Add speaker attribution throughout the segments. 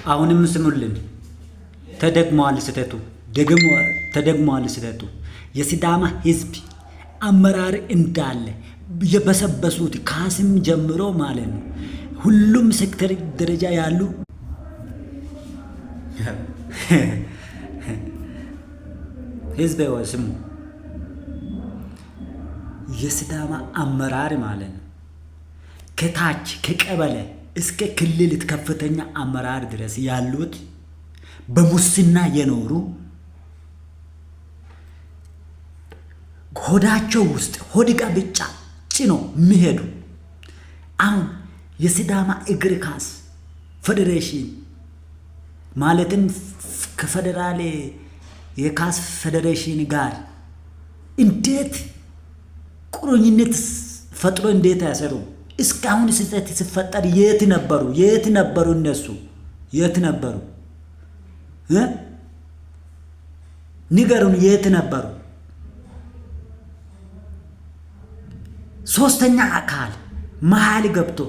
Speaker 1: አሁንም ስሙልን፣ ተደግሟል ስህተቱ፣ ተደግሟል ስህተቱ። የሲዳማ ህዝብ አመራር እንዳለ የበሰበሱት ካስም ጀምሮ ማለት ነው። ሁሉም ሴክተር ደረጃ ያሉ ህዝብ ስሙ፣ የሲዳማ አመራር ማለት ነው ከታች ከቀበሌ እስከ ክልል ከፍተኛ አመራር ድረስ ያሉት በሙስና የኖሩ፣ ሆዳቸው ውስጥ ሆድ ዕቃ ብቻ ጭኖ የሚሄዱ፣ አሁን የሲዳማ እግር ኳስ ፌዴሬሽን ማለትም ከፌዴራል የኳስ ፌዴሬሽን ጋር እንዴት ቁርኝነት ፈጥሮ እንዴት አይሰሩም? እስካሁን ስህተት ሲፈጠር የት ነበሩ? የት ነበሩ? እነሱ የት ነበሩ? ንገሩን፣ የት ነበሩ? ሶስተኛ አካል መሀል ገብቶ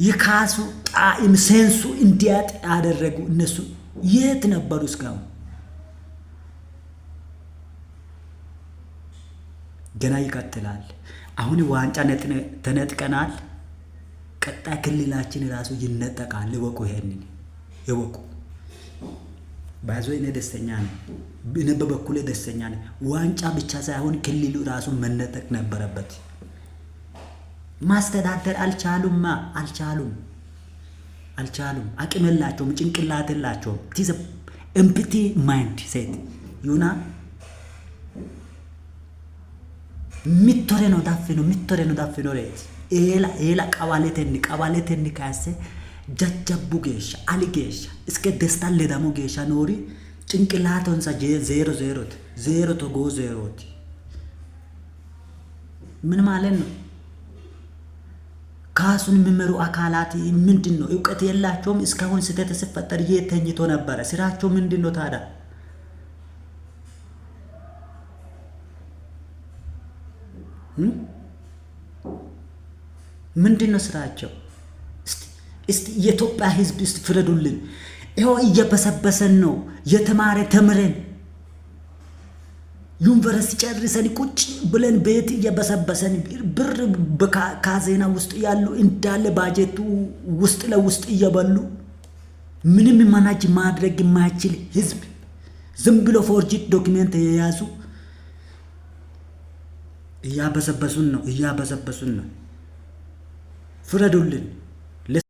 Speaker 1: የካሱ ጣዕም sense ኡ እንዲያጥ ያደረጉ እነሱ የት ነበሩ እስካሁን? ገና ይቀጥላል። አሁን ዋንጫ ተነጥቀናል። ቀጣይ ክልላችን ራሱ ይነጠቃል። እወቁ፣ ይሄንን እወቁ። ባይዞ እኔ ደስተኛ ነኝ። እኔ በበኩሌ ደስተኛ ነኝ። ዋንጫ ብቻ ሳይሆን ክልሉ ራሱ መነጠቅ ነበረበት። ማስተዳደር አልቻሉማ፣ አልቻሉም፣ አልቻሉም። አቅም የላቸውም፣ ጭንቅላት የላቸውም። It's empty mindset ዩና mittoreno daffino, mittoreno daffinoreeti. Eela eela qawaletenni qawaletenni kayisse jajjabbu geeshsha ali geeshsha እስከ ደስታ ሌዳሞ geeshsha noori ጭንቅላtonsa ዜሮ ዜሮት ዜሮ togo ዜሮት ምን ማለት ነው? ካሱን የሚመሩ አካላት ምንድን ነው? እውቀት የላቸውም። እስካሁን ስህተት ሲፈጠር የት ተኝቶ ነበረ? ስራቸው ምንድን ነው ታዲያ? ምንድን ነው ስራቸው? እስቲ የኢትዮጵያ ሕዝብ እስቲ ፍረዱልን። ይኸው እየበሰበሰን ነው። የተማረ ተምረን ዩኒቨርሲቲ ጨርሰን ቁጭ ብለን ቤት እየበሰበሰን፣ ብር በካዜና ውስጥ ያሉ እንዳለ ባጀቱ ውስጥ ለውስጥ እየበሉ፣ ምንም manage ማድረግ የማይችል ህዝብ፣ ዝም ብሎ forged document የያዙ እያበሰበሱን ነው፣ እያበሰበሱን ነው። ፍረዱልን።